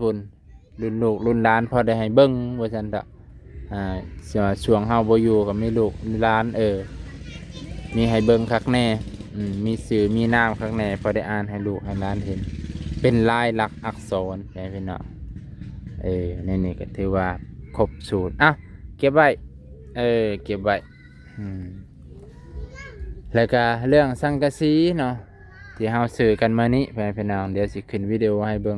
ພຸ້ນ ລຸ້ນລູກລຸ້ນຫຼານພໍໄດ້ໃຫ້ເບິ່ງວ່າຊັ້ນເຖາະ. ອ່າ ຊ່ວງເຮົາບໍ່ຢູ່ກໍມີລູກຫຼານ ເອີ ມີໃຫ້ເບິ່ງຄັກແນ່ ອືມ ມີຊື່ມີນາມຄັກແນ່ ພໍໄດ້ອ່ານໃຫ້ລູກໃຫ້ຫຼານເຫັນ ເປັນລາຍລັກອັກສອນ ແມ່ນພີ່ນ້ອງ. ເອີ ໃນນີ້ກໍຖືວ່າຄົບສູດ. ເອົ້າ ເກັບໄວ້ ເອີ ເກັບໄວ້. ອືມ ແລ້ວກະເລື່ອງສັງກະສີເນາະ ທີ່ເຮົາຊື້ກັນມື້ນີ້ ພໍ່ແມ່ພີ່ນ້ອງ ດຽວຊິຂຶ້ນວິດີໂອໃຫ້ເບິ່ງ.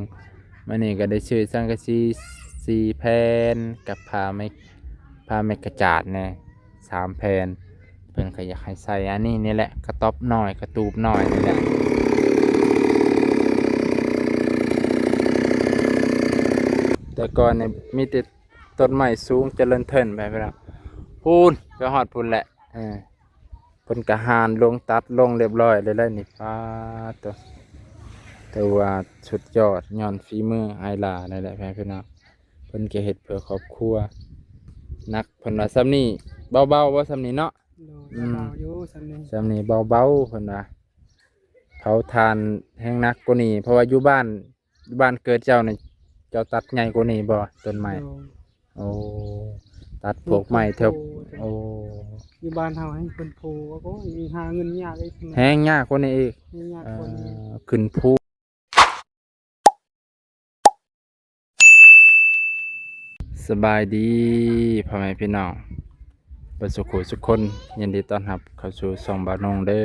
ມື້ນີ້ກໍໄດ້ຊື້ສັງກະສີສີ່ແຜ່ນ ກັບຜ້າໄມ້ ຜ້າໄມ້ກະຈາດແດ່ສາມແຜ່ນ. ເພິ່ນກໍຢາກໃຫ້ໃສ່ອັນນີ້ນີ້ແຫຼະ ກະຕ໊ອບນ້ອຍ ກະຕູບນ້ອຍນີ້ແຫຼະ. ແຕ່ກ່ອນນີ້ມີແຕ່ ຕົ້ນໄມ້ສູງຈະເລີນເທີນໄປພຸ້ນນະ ພຸ້ນ ໄປຮອດພຸ້ນແຫຼະ. ເອີ ເພິ່ນກະຫານລົງ ຕັດລົງລຽບລ້ອຍແລ້ວນີ້. ປາດໂທ້ ຖືວ່າສຸດຍອດ ຍ້ອນຝີມືອ້າຍຫຼ້ານັ້ນແຫຼະ ພີ່ນ້ອງ. ເພິ່ນກະເຮັດເພື່ອຄອບຄົວ ໜັກ ເພິ່ນວ່າສ່ຳນີ້ເບົາໆ ບໍ່ສ່ຳນີ້ເນາະ. ໂດຍ ອືມ ເບົາໆຢູ່ສ່ຳນີ້ ສ່ຳນີ້ເບົາໆ ເພິ່ນວ່າ. ເຜົາຖ່ານແຮງໜັກກວ່ານີ້ ເພາະວ່າຢູ່ບ້ານ ບ້ານເກີດເຈົ້ານີ້ ເຈົ້າຕັດໃຫຍ່ກວ່ານີ້ບໍ່ ຕົ້ນໄມ້? ໂດຍ ໂອ້ ຕັດພວກໄມ້ແຖວ ໂອ້ ຢູ່ບ້ານເຮົາໃຫ້ເພິ່ນໂພ ໂອ້ຍ ຫາເງິນຍາກອີກ ແຮງຍາກກວ່ານີ້ອີກ ແຮງຍາກກວ່ານີ້ ເອີ ຂຶ້ນພູ. ສະບາຍດີພໍ່ແມ່ພີ່ນ້ອງ ເບິດສຸຂູສຸຄົນ ຍິນດີຕ້ອນຮັບເຂົ້າສູ່ຊ່ອງບ່າວນົງເດີ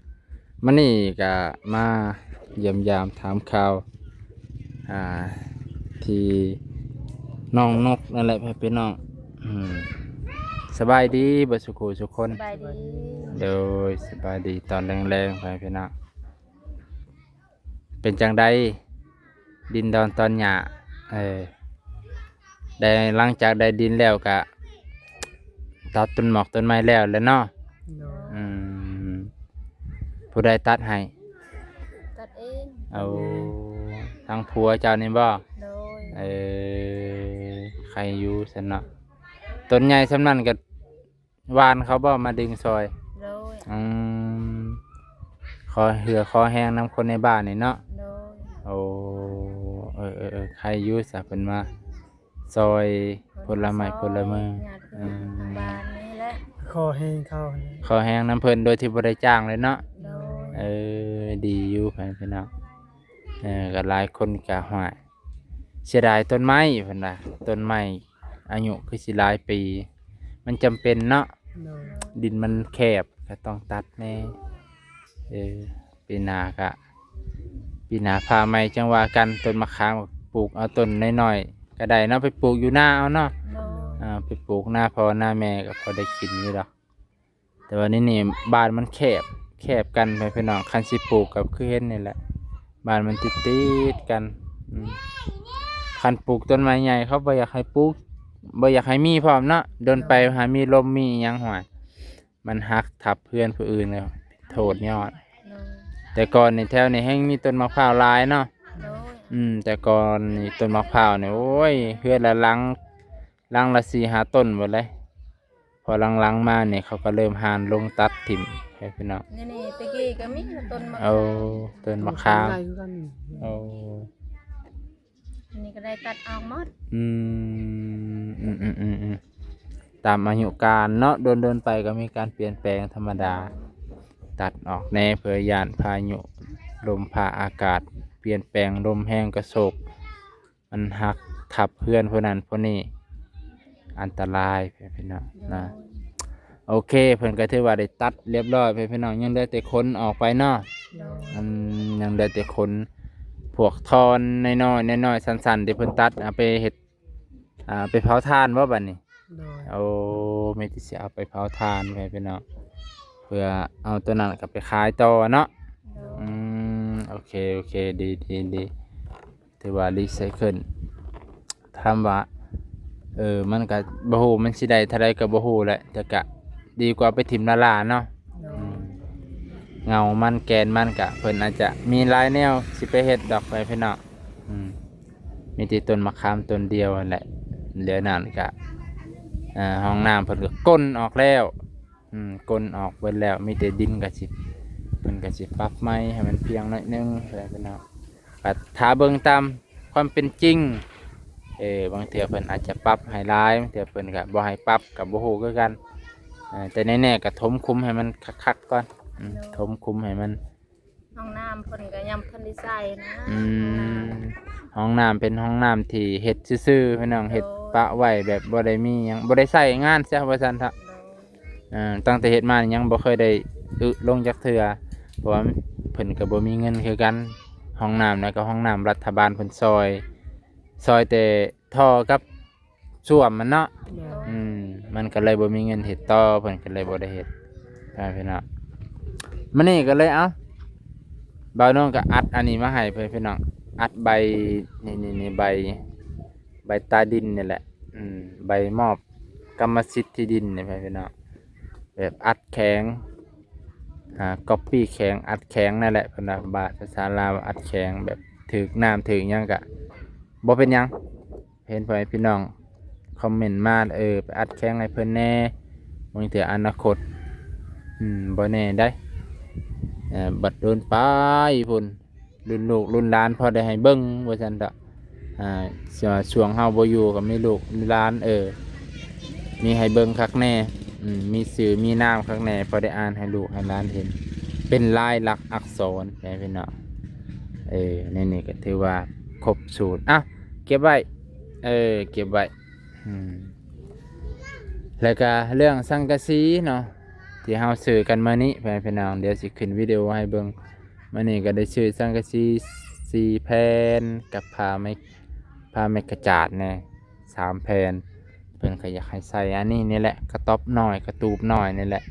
້. ມື້ນີ້ກະມາຢ້ຽມຢາມຖາມຂ່າວ ອ່າ ທີ່ນ້ອງນົກນັ້ນແຫຼະພີ່ນ້ອງ. ອືມ ສະບາຍດີເບິດສຸຂູສຸຄົນ ສະບາຍດີ ໂດຍ ສະບາຍດີຕອນແລງໆ ພໍ່ແມ່ພີ່ນ້ອງ. ເປັນຈັ່ງໃດ ດິນດອນຕອນຫຍ້າ? ເອີ ໄດ້ ຫຼັງຈາກໄດ້ດິນແລ້ວກະຕັດຕົ້ນໝອກຕົ້ນໄມ້ແລ້ວແຫຼະເນາະ? ໂດຍ ອືມ ຜູ້ໃດຕັດໃຫ້? ຕັດເອງ ເອົາ ທັງຜົວເຈົ້ານີ້ບໍ່? ໂດຍ ເອີ ໃຄຢູ່ຊັ້ນເນາະ ຕົ້ນໃຫຍ່ສ່ຳນັ້ນກະ ຫວ່ານເຂົາບໍ່ມາດຶງຊ່ອຍ? ໂດຍ ອືມ ຂໍເຫື່ອຂໍແຮງນຳຄົນໃນບ້ານນີ້ເນາະ? ໂດຍ ໂອ້ ເອີ ເອີ ເອີ ໃຄຢູ່ສະ ເພິ່ນມາຊ່ອຍ ເພິ່ນມາຊ່ອຍ ຄົນລະໄມ້ຄົນລະມື ຍາດ ອືມ ທາງບ້ານນີ້ແຫຼະ ຂໍແຮງເຂົາ ຂໍແຮງນຳເພິ່ນໂດຍທີ່ບໍ່ໄດ້ຈ້າງເລີຍເນາະ? ໂດຍ ເອີ ດີຢູ່ ພີ່ນ້ອງ ເອີ ກໍຫຼາຍຄົນກໍ ຫ້ວຍ ເສຍດາຍຕົ້ນໄມ້ ເພິ່ນວ່າ ຕົ້ນໄມ້ອາຍຸຄືຊິຫຼາຍປີ ມັນຈຳເປັນເນາະ? ໂດຍ ດິນມັນແຄບ ກໍຕ້ອງຕັດແດ່ ເອີ ປີໜ້າກະ ປີໜ້າຟ້າໃໝ່ຈັ່ງວ່າກັນ ຕົ້ນໝາກຂາມປູກເອົາຕົ້ນນ້ອຍໆ ກໍໄດ້ເນາະ ໄປປູກຢູ່ນາເອົາເນາະ? ໂດຍ ອ່າ ໄປປູກນາພໍ່ນາແມ່ກໍພໍໄດ້ກິນຢູ່ດອກ. ແຕ່ວ່ານີ້ນີ້ ບ້ານມັນແຄບ ແຄບກັນໄປພີ່ນ້ອງ ຄັນຊິປູກກໍຄືເຫັນນີ້ແຫຼະ ບ້ານມັນຕິດໆກັນ ອືມ ຄັນປູກຕົ້ນໄມ້ໃຫຍ່ ເຂົາບໍ່ຢາກໃຫ້ປູກ ບໍ່ຢາກໃຫ້ມີພ້ອມເນາະ ດົນໄປຫາມີລົມມີອີ່ຫຍັງ ຫ້ວຍ ມັນຫັກທັບເຮືອນຜູ້ອື່ນແລ້ວ ໂທດຍອດ. ໂດຍ ແຕ່ກ່ອນນີ້ແຖວນີ້ແຮ່ງມີຕົ້ນໝາກພ້າວຫຼາຍເນາະ? ໂດຍ ອືມ ແຕ່ກ່ອນນີ້ຕົ້ນໝາກພ້າວນີ້ ໂອ້ຍ ເຮືອນລະຫຼັງ ຫຼັງລະສີ່ຫ້າຕົ້ນເບິດເລີຍ. ພໍຫຼັງໆມານີ້ເຂົາກໍເລີ່ມຫານລົງຕັດຖິ້ມ ໃຫ້ພີ່ນ້ອງ. ນີ້ໆ ແຕ່ກີ້ກໍມີຕົ້ນໝາກ ເອົາ ຂາມ ຕົ້ນໝາກຂາມ ຕົ້ນໃຫຍ່ຄືກັນ ເອົາ ອັນນີ້ກໍໄດ້ຕັດອອກໝົດ. ອືມ ອືມໆໆໆ ຕາມອາຍຸການເນາະ ດົນໆໄປກໍມີການປ່ຽນແປງທຳມະດາ ຕັດອອກແດ່ ເພື່ອຢ້ານພາຍຸລົມຟ້າອາກາດປ່ຽນແປງ ລົມແຮງກະໂຊກ ມັນຫັກທັບເຮືອນຜູ້ນັ້ນຜູ້ນີ້ ອັນຕະລາຍ ພີ່ນ້ອງນະ. ໂອເຄ ເພິ່ນກໍຖືວ່າໄດ້ຕັດລຽບລ້ອຍ ພີ່ນ້ອງ ຍັງເຫຼືອແຕ່ຂົນອອກໄປເນາະ. ໂດຍ ອືມ ຍັງເຫຼືອແຕ່ຂົນ ພວກທ່ອນນ້ອຍໆ ນ້ອຍໆ ສັ້ນໆ ທີ່ເພິ່ນຕັດ ເອົາໄປເຮັດ ອ່າ ໄປເຜົາຖ່ານບໍ່ບັດນີ້? ໂດຍ ໂອ້ ມີແຕ່ຊິເອົາໄປເຜົາຖ່ານ ພີ່ນ້ອງ ເພື່ອເອົາຕົວນັ້ນກໍໄປຂາຍຕໍ່ເນາະ. ໂດຍ ອືມ ໂອເຄ ໂອເຄ ດີໆໆ ຖືວ່າຣີໄຊເຄິນ ຖາມວ່າ ເອີ ມັນກະບໍ່ຮູ້ມັນຊິໄດ້ເທົ່າໃດກໍບໍ່ຮູ້ແຫຼະ ແຕ່ກະດີກວ່າໄປຖິ້ມລ້າໆເນາະ. ໂດຍ ອືມ ເຫງົາມັນແກ່ນມັນກະ ເພິ່ນອາດຈະມີຫຼາຍແນວຊິໄປເຮັດດອກ ໄປພີ່ນ້ອງ. ອືມ ມີແຕ່ຕົ້ນໝາກຂາມຕົ້ນດຽວຫັ້ນແຫຼະ ເຫຼືອນັ້ນກະ ເອີ ຫ້ອງນ້ຳເພິ່ນກໍກົ້ນອອກແລ້ວ. ອືມ ກົ້ນອອກເບິດແລ້ວ ມີແຕ່ດິນກໍຊິ ເພິ່ນກໍຊິປັບໃໝ່ໃຫ້ມັນພຽງໜ້ອຍໜຶ່ງ ແລ້ວພີ່ນ້ອງ ກໍຖ້າເບິ່ງຕາມ ຄວາມເປັນຈິງ ເອີ ບາງເທື່ອເພິ່ນອາດຈະປັບໃຫ້ຫຼາຍ ບາງເທື່ອເພິ່ນກໍບໍ່ໃຫ້ປັບ ກໍບໍ່ຮູ້ຄືກັນ. ເອີ ແຕ່ແນ່ໆກໍຖົມຂຸມໃຫ້ມັນຄັກໆກ່ອນ. ອືມ ໂດຍ ຖົມຂຸມໃຫ້ມັນ ຫ້ອງນ້ຳເພິ່ນກໍຍັງບໍ່ທັນໄດ້ໃສ່ນະ. ອືມ ຫ້ອງນ້ຳ ຫ້ອງນ້ຳເປັນຫ້ອງນ້ຳທີ່ເຮັດຊື່ໆ ພີ່ນ້ອງ ໂດຍ ເຮັດປະໄວ້ແບບບໍ່ໄດ້ມີຫຍັງ ບໍ່ໄດ້ໃຊ້ງານຊະວ່າຊັ້ນເຖາະ. ໂດຍ ເອີ ຕັ້ງແຕ່ເຮັດມານີ້ຍັງບໍ່ເຄີຍໄດ້ອຶລົງຈັກເທື່ອ ເພາະວ່າເພິ່ນກໍບໍ່ມີເງິນຄືກັນ. ຫ້ອງນ້ຳນະກໍຫ້ອງນ້ຳລັດຖະບານເພິ່ນຊ່ອຍ ຊ່ອຍແຕ່ທໍ່ກັບ ສ້ວມມັນເນາະ. ໂດຍ ອືມ ມັນກໍເລີຍບໍ່ມີເງິນເຮັດຕໍ່ ເພິ່ນກໍເລີຍບໍ່ໄດ້ເຮັດ ພີ່ນ້ອງ. ມື້ນີ້ກໍເລີຍ ເອົ້າ ບ່າວນົງກໍອັດອັນນີ້ມາໃຫ້ເພິ່ນ ພີ່ນ້ອງ ອັດໃບ ນີ້ໆໆ ໃບ ໃບຕາດິນນີ້ແຫຼະ. ອືມ ໃບມອບກຳມະສິດທີ່ດິນນີ້ ພີ່ນ້ອງ ແບບອັດແຂງ ອ່າ ກັອບປີ້ແຂງ ອັດແຂງນັ້ນແຫຼະ ເພິ່ນວ່າ ພາສາລາວວ່າອັດແຂງ ແບບຖືກນ້ຳຖືກຫຍັງກະບໍ່ເປັນຫຍັງ. ເຫັນພໍ່ແມ່ພີ່ນ້ອງຄອມເມັນມາ ເອີ ໄປອັດແຂງໃຫ້ເພິ່ນແດ່ ບາງເທື່ອອະນາຄົດ ອືມ ບໍ່ແນ່ໃດ໋ ເອີ ບັດດົນໄປພຸ້ນ ລຸ້ນລູກລຸ້ນຫຼານພໍໄດ້ໃຫ້ເບິ່ງວ່າຊັ້ນເຖາະ. ອ່າ ຊ່ວງເຮົາບໍ່ຢູ່ກໍມີລູກມີຫຼານ ເອີ ມີໃຫ້ເບິ່ງຄັກແນ່ ອືມ ມີຊື່ມີນາມຄັກແນ່ ພໍໄດ້ອ່ານໃຫ້ລູກໃຫ້ຫຼານເຫັນ ເປັນລາຍລັກອັກສອນ ແມ່ນພີ່ນ້ອງ. ເອີ ໃນນີ້ກໍຖືວ່າຄົບສູດ ເອົ້າ ເກັບໄວ້ ເອີ ເກັບໄວ້ ອືມ ແລ້ວກະເລື່ອງສັງກະສີເນາະ ທີ່ເຮົາຊື້ກັນມື້ນີ້ ພໍ່ແມ່ພີ່ນ້ອງ ດຽວຊິຂຶ້ນວິດີໂອໃຫ້ເບິ່ງ. ມື້ນີ້ກໍໄດ້ຊື້ສັງກະສີສີ່ແຜ່ນ ກັບຜ້າໄມ້ ຜ້າໄມ້ກະຈາດແດ່ສາມແຜ່ນ. ເພິ່ນກໍຢາກໃຫ້ໃສ່ອັນນີ້ນີ້ແຫຼະ ກະຕ໊ອບນ້ອຍ ກະຕູບນ້ອຍນີ້ແຫຼະ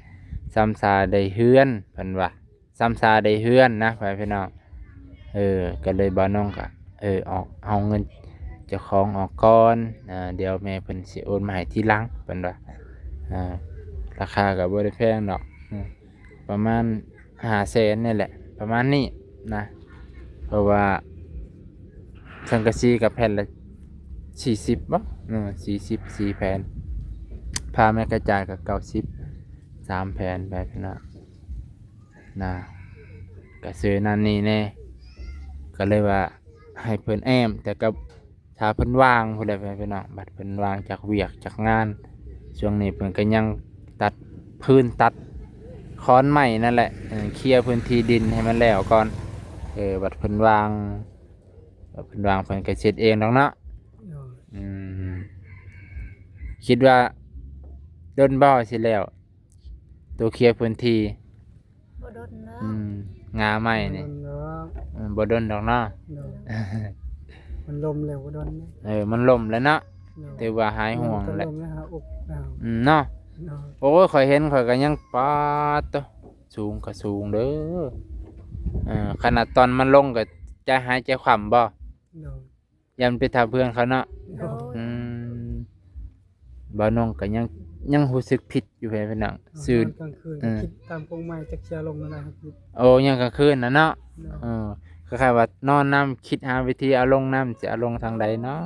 ສ່ຳຊາໄດ້ເຮືອນ ເພິ່ນວ່າ ສ່ຳຊາໄດ້ເຮືອນນະ ພໍ່ແມ່ພີ່ນ້ອງ. ເອີ ກໍເລີຍບ່າວນົງກໍ ເອີ ອອກ ເອົາເງິນເຈົ້າຂອງອອກກ່ອນ ອ່າ ດຽວແມ່ເພິ່ນຊິໂອນມາໃຫ້ທີຫຼັງ ເພິ່ນວ່າ. ອ່າ ລາຄາກໍບໍ່ໄດ້ແພງດອກ ປະມານຫ້າແສນນີ້ແຫຼະ ປະມານນີ້ນະ ເພາະວ່າສັງກະສີກໍແຜ່ນລະສີ່ສິບບໍ ເອີ ສີ່ສິບ ສີ່ແຜ່ນ ຜ້າໄມ້ກະຈາດກໍເກົ້າສິບ ສາມແຜ່ນ ແບບນັ້ນນະ ນະ ກະຊື້ນັ້ນນີ້ແດ່ ກໍເລີຍວ່າໃຫ້ເພິ່ນແອ້ມ ແຕ່ກໍຖ້າເພິ່ນວ່າງພຸ້ນແຫຼະ ພີ່ນ້ອງ ບັດເພິ່ນວ່າງຈາກວຽກຈາກງານ. ຊ່ວງນີ້ເພິ່ນກໍຍັງຕັດຟືນຕັດຄອນໄມ້ນັ້ນແຫຼະ ເອີ ເຄຍພື້ນທີ່ດິນໃຫ້ມັນແລ້ວກ່ອນ ເອີ ບັດເພິ່ນວ່າງ ເພິ່ນວ່າງເພິ່ນກໍເຮັດເອງດອກເນາະ. ໂດຍ ອືມ ຄິດວ່າດົນບໍ່ຊິແລ້ວ ໂຕເຄຍພື້ນທີ່? ບໍ່ດົນເນາະ ອືມ ງ່າໄມ້ນີ້ ບໍ່ດົນດອກ ອືມ ບໍ່ດົນດອກເນາະ. ໂດຍ ມັນລົ້ມແລ້ວບໍ່ດົນເນາະ ເອີ ມັນລົ້ມແລ້ວເນາະ. ໂດຍ ຖືວ່າຫາຍຫ່ວງແລ້ວ ມັນກໍລົ້ມແລ້ວ ຫາອົກແລ້ວ ອືມ ເນາະ. ໂດຍ ໂອ້ຍ ຂ້ອຍເຫັນຂ້ອຍກໍຍັງ ປາດໂຕ ສູງກໍສູງເດີ ເອີ ຂະໜາດຕອນມັນລົງກໍໃຈຫາຍໃຈຄວ່ຳບໍ່? ໂດຍ ຢ້ານໄປທັບເພື່ອນເຂົາເນາະ. ໂດຍ ອືມ ບ່າວນົງກໍຍັງ ຍັງຮູ້ສຶກຜິດຢູ່ ພີ່ນ້ອງ ນອນກາງຄືນ ເອີ ຄິດຕາມກົງໄມ້ຈັກຊິເອົາລົງແນວໃດ ໂອ້ ຍາມກາງຄືນນະເນາະ. ໂດຍ ເອີ ຄ້າຍໆວ່ານອນນຳ ຄິດຫາວິທີເອົາລົງນຳ ຊິເອົາລົງທາງໃດເນາະ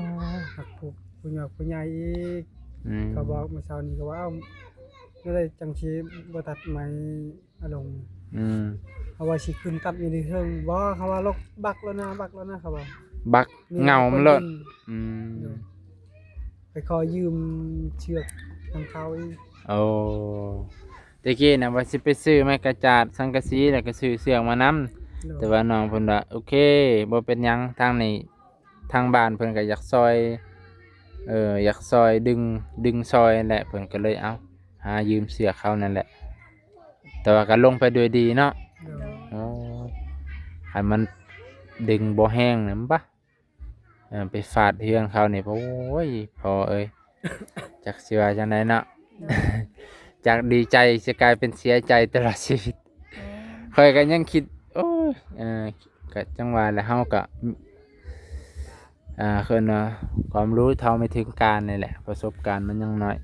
ຫາກຜູ້ ຜູ້ຍາກຜູ້ໃຫຍ່ອີກ. ອືມ ເຂົາບອກມື້ເຊົ້ານີ້ກໍວ່າ ເອົ້າ ແນວໃດຈັ່ງຊິບໍ່ຕັດໄມ້ ອາລົງ ອືມ ເຂົາວ່າຊິຂຶ້ນຕັດຢູ່ໃນເທິງ ບໍ່ ເຂົາວ່າລົກບັກແລ້ວນະ ບັກແລ້ວນະ ເຂົາວ່າ ບັກເຫງົາມັນໂລດ. ອືມ ໂດຍ ໄປຂໍຢືມເຊືອກນຳເຂົາອີກ. ໂອ້ ແຕ່ກີ້ນະວ່າຊິໄປຊື້ໄມ້ກະຈາດ ສັງກະສີ ແລ້ວກໍຊື້ເຊືອກມານຳ. ໂດຍ ແຕ່ວ່ານ້ອງເພິ່ນວ່າ ໂອເຄ ບໍ່ເປັນຫຍັງ ທາງນີ້ ທາງບ້ານເພິ່ນກໍຢາກຊ່ອຍ ເອີ ຢາກຊ່ອຍດຶງ ດຶງຊ່ອຍແຫຼະ ເພິ່ນກໍເລີຍ ເອົ້າ ຫາຢືມເຊືອກເຂົານັ້ນແຫຼະ ແຕ່ວ່າກໍລົງໄປດ້ວຍດີເນາະ. ໂດຍ ໂອ້ຍ ຄັນມັນດຶງບໍ່ແຮງນະ ບະ ເອີ ໄປຟາດເຮືອນເຂົານີ້ ໂອ້ຍ ພໍ່ເອີຍ ຈັກຊິວ່າຈັ່ງໃດເນາະ. ໂດຍ ຈາກດີໃຈຊິກາຍເປັນເສຍໃຈຕະຫຼອດຊີວິດ. ແມ່ນ ຂ້ອຍກໍຍັງຄິດ ໂອ້ຍ ເອີ ກໍຈັ່ງວ່າແຫຼະ ເຮົາກໍ ອ່າ ເອີ້ນວ່າຄວາມຮູ້ເທົ່າໄມ່ເຖິງການນີ້ແຫຼະ ປະສົບການມັນຍັງໜ້ອຍ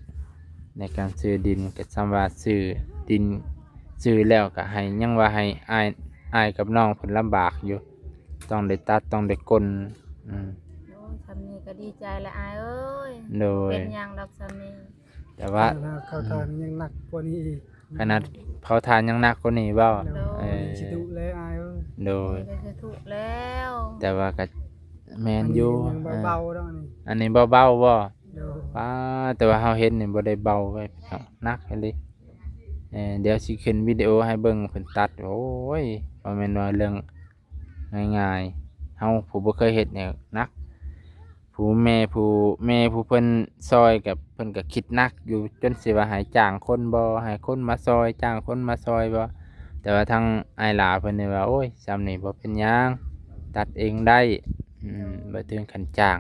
ໃນການຊື້ດິນ. ກໍສ່ຳວ່າຊື້ດິນ ຊື້ແລ້ວກໍໃຫ້ ຍັງວ່າໃຫ້ອ້າຍ ອ້າຍກັບນ້ອງເພິ່ນລຳບາກຢູ່ ຕ້ອງໄດ້ຕັດ ຕ້ອງໄດ້ກົນ. ອືມ ໂອ້ຍ ຊ່ຳນີ້ກໍດີໃຈແລ້ວອ້າຍເອີຍ. ໂດຍ ບໍ່ເປັນຫຍັງດອກຊ່ຳນີ້ ແຕ່ວ່າ ຂະໜາດເຜົາຖ່ານ ອືມ ຍັງໜັກກວ່ານີ້ອີກ. ຂະໜາດເຜົາຖ່ານຍັງໜັກກວ່ານີ້ບໍ່? ໂດຍ ເອີ ນີ້ຊິທຸແລ້ວອ້າຍເອີຍ. ໂດຍ ນີ້ກໍຊິທຸແລ້ວ ແຕ່ວ່າກໍ ແມ່ນຢູ່ ອັນນີ້ຍັງ ເອີ ເບົາໆດອກນີ້ ອັນນີ້ເບົາໆບໍ່? ໂດຍ ປ້າ ແຕ່ວ່າເຮົາເຫັນນີ້ບໍ່ໄດ້ເບົາເວີຍ ພີ່ນ້ອງ ໜັກອີ່ຫຼີ. ເອີ ດຽວຊິຂຶ້ນວິດີໂອໃຫ້ເບິ່ງເພິ່ນຕັດ ໂອ້ຍ ບໍ່ແມ່ນວ່າເລື່ອງງ່າຍໆ ເຮົາຜູ້ບໍ່ເຄີຍເຮັດນີ້ໜັກ. ຜູ້ແມ່ ຜູ້ ແມ່ຜູ້ເພິ່ນຊ່ອຍກໍ ເພິ່ນກໍຄິດໜັກຢູ່ ຈົນຊິວ່າໃຫ້ຈ້າງຄົນບໍ່ ໃຫ້ຄົນມາຊ່ອຍ ຈ້າງຄົນມາຊ່ອຍບໍ່. ແຕ່ວ່າທາງອ້າຍຫຼ້າເພິ່ນນີ້ວ່າ ໂອ້ຍ ຊ່ຳນີ້ບໍ່ເປັນຫຍັງ ຕັດເອງໄດ້ ອືມ ບໍ່ເຖິງຂັ້ນຈ້າງ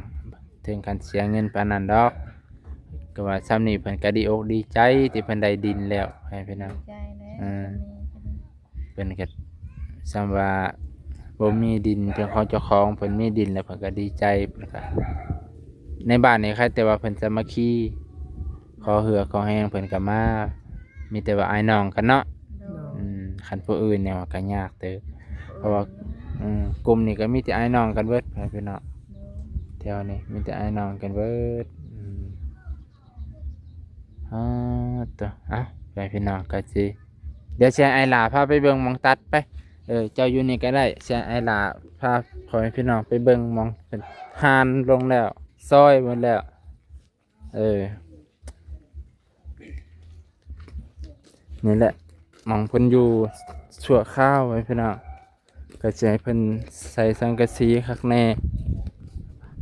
ເຖິງຂັ້ນເສຍເງິນປານນັ້ນດອກ. ກໍວ່າຊ່ຳນີ້ເພິ່ນກໍດີອົກດີໃຈທີ່ເພິ່ນໄດ້ດິນແລ້ວ ໃຫ້ພີ່ນ້ອງ ດີໃຈແລ້ວ ເອີ ຊ່ຳນີ້ ເພິ່ນກໍຊ່ຳວ່າບໍ່ມີດິນເປັນຂອງເຈົ້າຂອງ ເພິ່ນມີດິນແລ້ວເພິ່ນກໍດີໃຈ. ເພິ່ນກໍ ໃນບ້ານນີ້ໃຄແຕ່ວ່າເພິ່ນສາມັກຄີ ຂໍເຫື່ອຂໍແຮງເພິ່ນກໍມາ ມີແຕ່ວ່າອ້າຍນ້ອງກັນເນາະ. ໂດຍ ອືມ ຄັນຜູ້ອື່ນແນວກໍຍາກເຕີບ ເພາະວ່າ ເອີ ອືມ ກຸ່ມນີ້ກໍມີແຕ່ອ້າຍນ້ອງກັນເບິດ ພີ່ນ້ອງ ໂດຍ ແຖວນີ້ມີແຕ່ອ້າຍນ້ອງກັນເບິດ. ອືມ ອາ ໂຕ ເອົາ ພີ່ນ້ອງ ກໍຊິ ດຽວຊິໃຫ້ອ້າຍຫຼ້າພາໄປເບິ່ງໝ່ອງຕັດໄປ ເອີ ເຈົ້າຢູ່ນີ້ກໍໄດ້ ຊິໃຫ້ອ້າຍຫຼ້າພາພໍ່ແມ່ພີ່ນ້ອງໄປເບິ່ງໝ່ອງເພິ່ນຫານລົງແລ້ວ ຊອຍໝົດແລ້ວ. ເອີ ນີ້ແຫຼະ ໝ່ອງເພິ່ນຢູ່ຊົ່ວຄາວໄວ້ພີ່ນ້ອງ ກໍຊິໃຫ້ເພິ່ນໃສ່ສັງກະສີຄັກແນ່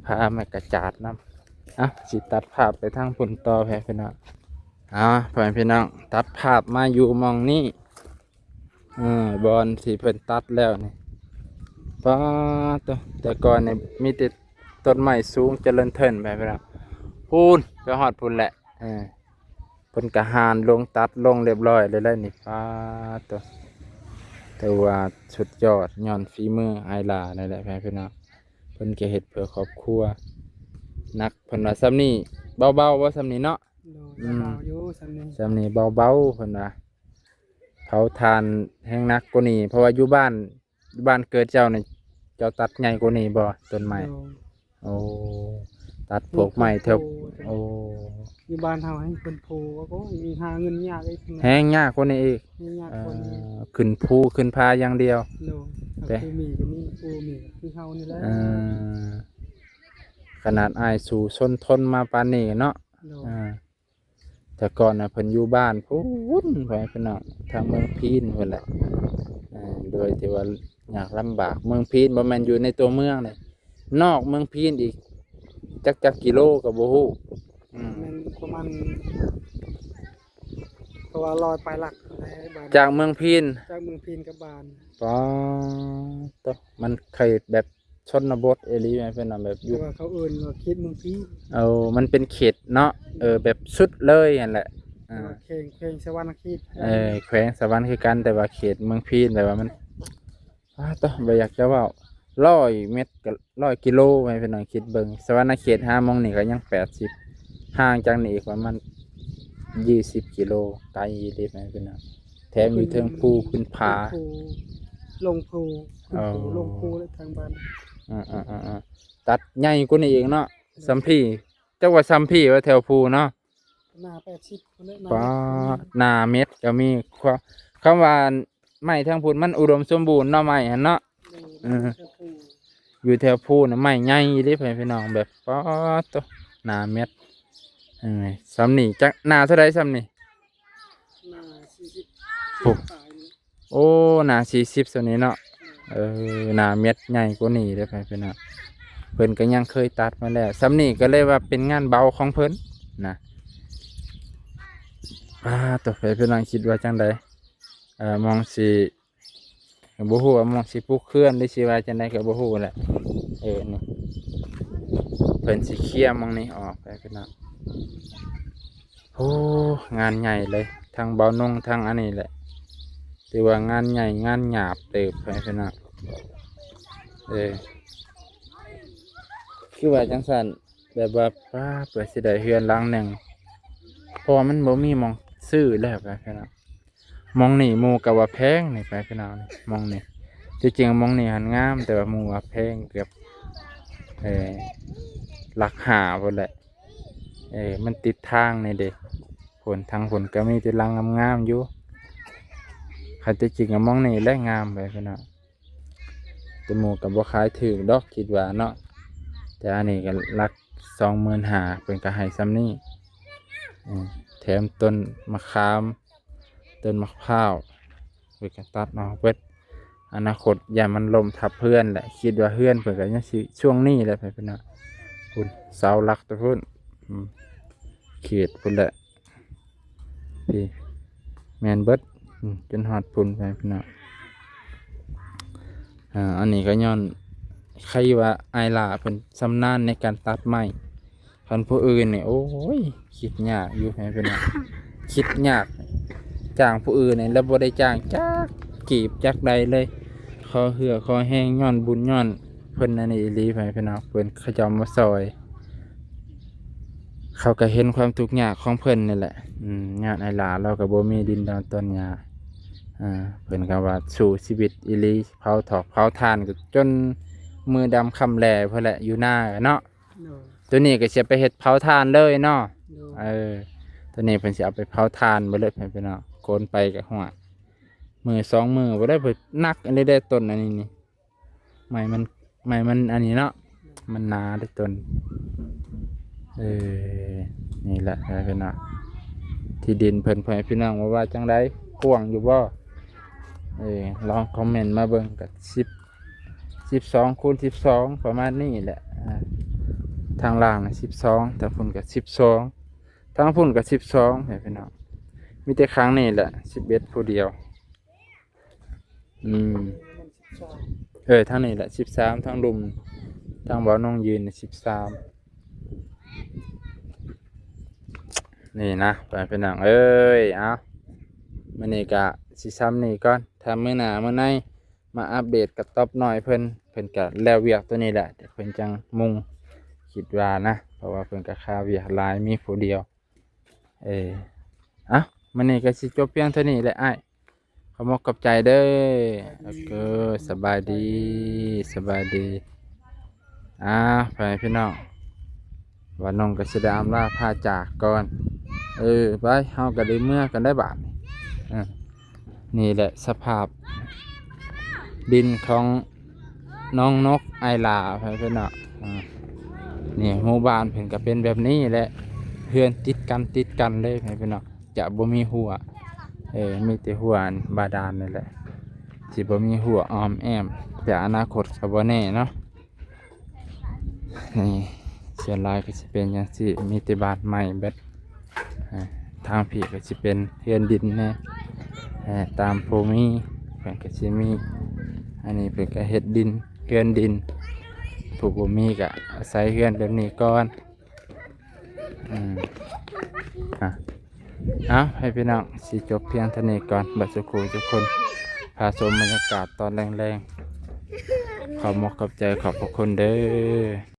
ຜ້າໄມ້ກະຈາດນຳ. ອ່ະ ຊິຕັດພາບໄປທາງພຸ້ນຕໍ່ ແພະພີ່ນ້ອງ. ອ່າ ພໍ່ແມ່ພີ່ນ້ອງ ຕັດພາບມາຢູ່ໝ່ອງນີ້ ເອີ ບ່ອນທີ່ເພິ່ນຕັດແລ້ວນີ້ ປາດໂຕ ແຕ່ກ່ອນນີ້ມີແຕ່ຕົ້ນໄມ້ສູງຈະເລີນເທີນໄປພຸ້ນນະ ພຸ້ນ ໄປຮອດພຸ້ນແຫຼະ. ເອີ ເພິ່ນກະຫານລົງ ຕັດລົງລຽບຮ້ອຍແລ້ວແຫຼະນີ້ ປາດໂຕ ຖືວ່າສຸດຍອດ ຍ້ອນຝີມືອ້າຍຫຼ້ານີ້ແຫຼະ ພໍ່ແມ່ພີ່ນ້ອງ ເພິ່ນກະເຮັດເພື່ອຄອບຄົວ ໜັກ ເພິ່ນວ່າຊ່ຳນີ້ເບົາໆ ບໍ່ຊ່ຳນີ້ເນາະ. ໂດຍ ອືມ ເບົາຢູ່ຊ່ຳນີ້ ຊ່ຳນີ້ເບົາໆ ເພິ່ນວ່າ ເຜົາຖ່ານແຮງໜັກກວ່ານີ້ ເພາະວ່າຢູ່ບ້ານ ຢູ່ບ້ານເກີດເຈົ້ານີ້ ເຈົ້າຕັດໃຫຍ່ກວ່ານີ້ບໍ່ ຕົ້ນໄມ້? ໂດຍ ໂອ້ ຕັດພວກໄມ້ແຖວ ໂອ້ ຢູ່ບ້ານເຮົາໃຫ້ຄົນໂພ ໂອ້ຍ ຫາເງິນຍາກອີກ ແຮງຍາກກວ່ານີ້ອີກ ແຮງຍາກກວ່ານີ້ ເອີ ຂຶ້ນພູຂຶ້ນຜາຢ່າງດຽວ. ໂດຍ ຜູ້ມີກໍມີ ຜູ້ມີກໍຄືເຮົານີ້ແຫຼະ ເອີ ຂະໜາດອ້າຍສູ້ຊົນທົນມາປານນີ້ເນາະ. ໂດຍ ເອີ ແຕ່ກ່ອນນະເພິ່ນຢູ່ບ້ານພຸ້ນ ພໍ່ແມ່ພີ່ນ້ອງ ທາງເມືອງພີນພຸ້ນແຫຼະ ເອີ ໂດຍທີ່ວ່າຍາກລຳບາກ ເມືອງພີນບໍ່ແມ່ນຢູ່ໃນຕົວເມືອງເດ້ ນອກເມືອງພີນອີກ ຈັກ ຈັກກິໂລກໍບໍ່ຮູ້ ອືມ ແມ່ນປະມານ ເພາະວ່າຮ້ອຍປາຍຫຼັກ ຈາກເມືອງພີນ ຈາກເມືອງພີນກັບບ້ານ ປາດໂຕ ມັນເຂດແບບ ຊົນນະບົດອີ່ຫຼີ ແມ່ນເພິ່ນວ່າແບບຢູ່ ແຕ່ວ່າເຂົາເອີ້ນວ່າເຂດເມືອງພີນ ເອີ ມັນເປັນເຂດເນາະ ເອີ ແບບສຸດເລີຍຫັ້ນແຫຼະ ເອີ ແຂວງ ແຂວງສະຫວັນນະເຂດ ເອີ ແຂວງສະຫວັນຄືກັນ ແຕ່ວ່າເຂດເມືອງພີນ ແບບວ່າມັນ ປາດໂຕ ບໍ່ຢາກຈະເວົ້າ ຮ້ອຍແມັດກໍຮ້ອຍກິໂລ ໃຫ້ພີ່ນ້ອງຄິດເບິ່ງ ສະຫວັນນະເຂດຫາໝ່ອງນີ້ກໍຍັງແປດສິບ ຫ່າງຈາກນີ້ອີກປະມານຊາວກິໂລ ໄກອີ່ຫຼີ ໃຫ້ພີ່ນ້ອງ ແຖມຢູ່ເທິງພູຂຶ້ນຜາ ຂຶ້ນພູ ລົງພູ ຂຶ້ນພູ ເອີ ລົງພູ ແລະທາງບ້ານ ເອີໆໆ ຕັດໃຫຍ່ກວ່ານີ້ອີກເນາະ ໂດຍ ສ່ຳພີ້ ຈັກວ່າສ່ຳພີ້ວ່າແຖວພູເນາະ ໜ້າແປດສິບພຸ້ນແຫຼະ ປາດ ໜ້າເມັດກໍມີ ຄວາມ ຄຳວ່າໄມ້ທາງພຸ້ນມັນອຸດົມສົມບູນເນາະ ໄມ້ຫັ້ນເນາະ ໂດຍ ເອີ ຢູ່ແຖວພູນະ ໄມ້ໃຫຍ່ອີ່ຫຼີ ພໍ່ແມ່ພີ່ນ້ອງ ແບບ ປາດໂຕ ໜ້າເມັດ ເອີ ສ່ຳນີ້ຈັກ ໜ້າເທົ່າໃດສ່ຳນີ້? ໜ້າສີ່ສິບ ໂອ້ ປາຍນີ້ ໂອ້ ໜ້າສີ່ສິບສ່ຳນີ້ເນາະ ເອີ ໜ້າເມັດໃຫຍ່ກວ່ານີ້ເດ້ ພໍ່ແມ່ພີ່ນ້ອງ ເພິ່ນກໍຍັງເຄີຍຕັດມາແລ້ວ ສ່ຳນີ້ກໍເລີຍວ່າເປັນງານເບົາຂອງເພິ່ນນະ ປາດໂຕ ພໍ່ແມ່ພີ່ນ້ອງຄິດວ່າຈັ່ງໃດ? ເອີ ໝ່ອງຊິ ກໍບໍ່ຮູ້ວ່າໝ່ອງຊິປຸກເຮືອນ ຫຼືຊິວ່າຈັ່ງໃດກໍບໍ່ຮູ້ແຫຼະ ເອີ ນີ້ ເພິ່ນຊິເຄຍໝ່ອງນີ້ອອກໄປພີ່ນ້ອງ ໂອ້ ງານໃຫຍ່ເລີຍ ທັງເບົານົງ ທັງອັນນີ້ແຫຼະ ຖືວ່າງານໃຫຍ່ງານຫຍາບເຕີບໄປພີ່ນ້ອງ ເອີ ຄືວ່າຈັ່ງຊັ້ນ ແບບວ່າ ປ້າ ເພື່ອຊິໄດ້ເຮືອນຫຼັງໜຶ່ງ ເພາະວ່າມັນບໍ່ມີໝ່ອງຊື້ແລ້ວໄປພີ່ນ້ອງ ໝ່ອງນີ້ໝູ່ກໍວ່າແພງນີ້ໄປພີ່ນ້ອງ ໝ່ອງນີ້ ທີ່ຈິງໝ່ອງນີ້ຫັ້ນງາມ ແຕ່ວ່າໝູ່ວ່າແພງ ເກືອບ ເອີ ຫຼັກຫ້າພຸ້ນແຫຼະ ເອີ ມັນຕິດທາງນີ້ເດ້ ພຸ້ນ ທາງພຸ້ນກໍມີແຕ່ຫຼັງງາມໆຢູ່ ຄັນທີ່ຈິງກໍໝ່ອງນີ້ແຫຼະງາມໄປພີ່ນ້ອງ ແຕ່ໝູ່ກໍບໍ່ຂາຍຖືກດອກ ຄິດວ່າເນາະ ແຕ່ອັນນີ້ກໍຫຼັກສອງໝື່ນຫ້າ ເພິ່ນກໍໃຫ້ສ່ຳນີ້. ເອີ ແຖມຕົ້ນມະຂາມ ຕົ້ນມະພ້າວ ເພິ່ນກໍຕັດອອກເບິດ. ອະນາຄົດຢ້ານມັນລົ້ມທັບເຮືອນແຫຼະ ຄິດວ່າເຮືອນເພິ່ນກໍຍັງຊິຊ່ວງນີ້ແຫຼະ ພີ່ນ້ອງ. ພຸ້ນ ເສົາຫຼັກແຕ່ພຸ້ນ ອືມ ເຂດພຸ້ນແຫຼະ. ນີ້ແມ່ນເບິດ ອືມ ຈົນຮອດພຸ້ນໄປພີ່ນ້ອງ. ອ່າ ອັນນີ້ກໍຍ້ອນ ໃຄວ່າອ້າຍຫຼ້າເພິ່ນຊຳນານໃນການຕັດໄມ້. ຄັນຜູ້ອື່ນນີ້ ໂອ້ຍ ຄິດຍາກຢູ່ໃຫ້ພີ່ນ້ອງ ຄິດຍາກ. ຈ້າງຜູ້ອື່ນນີ້ ແລ້ວບໍ່ໄດ້ຈ້າງຈັກກີບຈັກໃດເລີຍ. ຂໍເຫື່ອຂໍແຮງ ຍ້ອນບຸນຍ້ອນເພິ່ນອັນນີ້ອີ່ຫຼີ ໃຫ້ພີ່ນ້ອງ ເພິ່ນເຂົາເຈົ້າມາຊ່ອຍ. ເຂົາກໍເຫັນຄວາມທຸກຍາກຂອງເພິ່ນນີ້ແຫຼະ. ອືມ ຍາດອ້າຍຫຼ້າລາວກໍບໍ່ມີດິນດອນຕອນຫຍ້າ. ອ່າ ເພິ່ນກໍວ່າສູ້ຊີວິດອີ່ຫຼີ ເຜົາຖອກເຜົາຖ່ານກໍຈົນມືດຳຄ່ຳແລພຸ້ນແຫຼະ ຢູ່ນາເນາະ. ໂດຍ ຕົວນີ້ກໍຊິໄປເຮັດເຜົາຖ່ານເລີຍເນາະ. ໂດຍ ເອີ ຕົວນີ້ເພິ່ນຊິເອົາໄປເຜົາຖ່ານເບິດເລີຍ ພີ່ນ້ອງ. ໂກນໄປກໍ ຫ້ວຍ ມື້ສອງມື້ບໍ່ໄດ້ ເພິ່ນໜັກອັນນີ້ເດ້ ຕົ້ນອັນນີ້ນີ້. ໄມ້ມັນ ໄມ້ມັນອັນນີ້ເນາະ ມັນໜາເດ້ຕົ້ນ. ເອີ ນີ້ແຫຼະ ພີ່ນ້ອງ ທີ່ດິນເພິ່ນ ພໍ່ແມ່ພີ່ນ້ອງວ່າ ວ່າຈັ່ງໃດ ກວ້າງຢູ່ບໍ່? ເອີ ລອງຄອມເມັນມາເບິ່ງ. ກໍສິບ ສິບສອງຄູນສິບສອງ ປະມານນີ້ແຫຼະ. ອ່າ ທາງລ່າງສິບສອງ ທາງພຸ້ນກໍສິບສອງ ທາງພຸ້ນກໍສິບສອງ ໃຫ້ພີ່ນ້ອງ. ມີແຕ່ຂ້າງນີ້ແຫຼະສິບເອັດ ຜູ້ດຽວ. ອືມ ເອີ ທາງນີ້ແຫຼະສິບສາມ ທາງລຸ່ມ ທາງບ່ອນນ້ອງຢືນສິບສາມ. ນີ້ນະ ພີ່ນ້ອງເອີຍ. ເອົາ ມື້ນີ້ກະຊິຊ່ຳນີ້ກ່ອນ ຖ້າມື້ໜ້າມື້ໃນມາອັບເດດກະຕອບນ້ອຍເພິ່ນ ເພິ່ນກະແລ້ວວຽກຕົວນີ້ແຫຼະ ເພິ່ນຈັ່ງມຸງ ຄິດວ່ານະ ເພາະວ່າເພິ່ນກະຄາວຽກຫຼາຍ ມີຜູ້ດຽວ. ເອີ ເອົ້າ ມື້ນີ້ກໍຊິຈົບພຽງເທົ່ານີ້ແຫຼະອ້າຍ. ຂອບອົກຂອບໃຈເດີ. ໂອເຄ ສະບາຍດີ ສະບາຍດີ. ອ່າ ໄປພີ່ນ້ອງ ບ່າວນົງກໍຊິໄດ້ອຳລາພາຈາກກ່ອນ. ເອີ ໄປ ເຮົາກໍໄດ້ເມືອກັນໄດ້ບາດນີ້. ເອີ ນີ້ແຫຼະສະພາບດິນຂອງນ້ອງນົກອ້າຍຫຼ້າ ພີ່ນ້ອງ. ອ່າ ນີ້ໝູ່ບ້ານເພິ່ນກໍເປັນແບບນີ້ແຫຼະ ເຮືອນຕິດກັນຕິດກັນເລີຍ ພີ່ນ້ອງ ຈະບໍ່ມີຮົ້ວ. ເອີ ມີແຕ່ຮົ້ວອັນບາດານນີ້ແຫຼະ ຊິບໍ່ມີຮົ້ວອ້ອມແອ້ມ ແຕ່ອະນາຄົດກໍບໍ່ແນ່ເນາະ. ນີ້ສ່ວນຫຼາຍກໍຊິເປັນຈັ່ງຊີ້ ມີແຕ່ບ້ານໄມ້ເບິດ. ອ່າ ທາງພີ້ກໍຊິເປັນເຮືອນດິນແດ່. ເອີ ຕາມຜູ້ມີເພິ່ນກໍຊິມີ ອັນນີ້ເພິ່ນກໍເຮັດດິນ ເຮືອນດິນ. ຜູ້ບໍ່ມີກໍອາໄສເຮືອນແບບນີ້ກ່ອນ. ອືມ ອ່ະ ເອົາ ໃຫ້ພີ່ນ້ອງ ຊິຈົບພຽງເທົ່ານີ້ກ່ອນ ເບິດສູ່ຄູ່ທຸກຄົນ ພາຊົມບັນຍາກາດຕອນແລງໆ. ຂອບອົກຂອບໃຈ ຂອບພະຄຸນເດີ.